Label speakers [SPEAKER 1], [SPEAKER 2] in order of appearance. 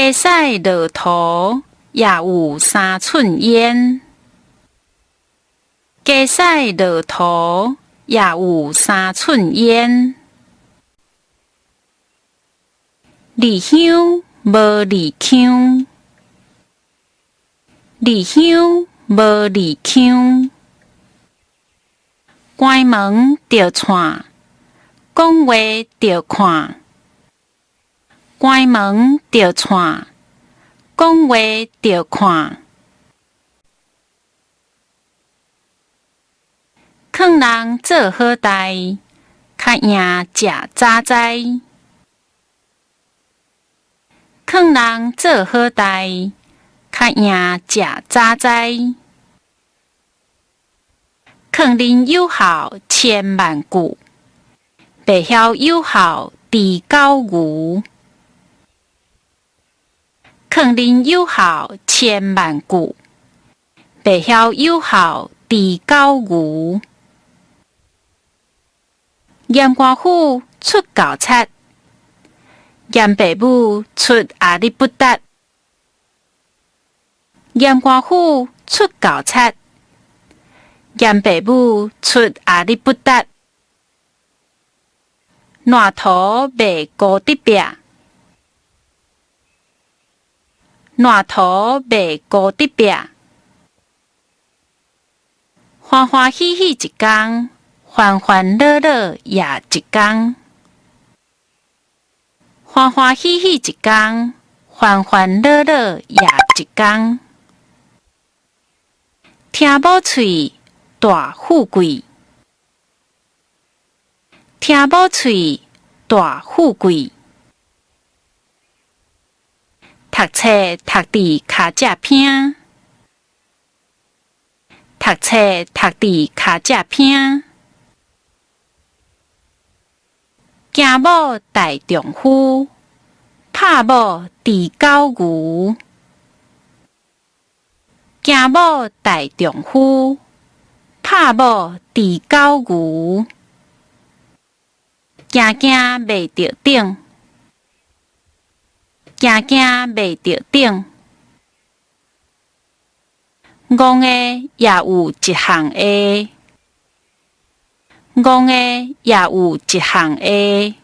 [SPEAKER 1] 雞屎落塗也有三寸煙。雞屎落塗也有三寸煙。離鄉無離腔，離鄉無離腔。關門就串，講話著看。關門就串，講話著看。勸人做好代，較贏食早知。勸人做好代，較贏食早知。勸人有孝千萬句，袂曉有孝豬狗牛。勸人有孝千萬句，袂曉有孝豬狗牛。鹽官府出猴賊，鹽爸母出阿里不達。鹽官府出猴賊，鹽爸母出阿里不達。爛塗賣孤竹壁，爛塗賣孤竹壁。歡歡喜喜一工，煩煩惱惱也一工。歡歡喜喜一工，煩煩惱惱也一工。聽某喙，大富貴。聽某喙，大富貴。讀冊讀佇跤脊坪，讀冊讀佇跤脊坪。驚某大丈夫，拍某豬狗牛。驚某大丈夫，拍某豬狗牛。驚驚袂著頂，驚驚袂著頂。戇的也有一項下，戇的也有一項下。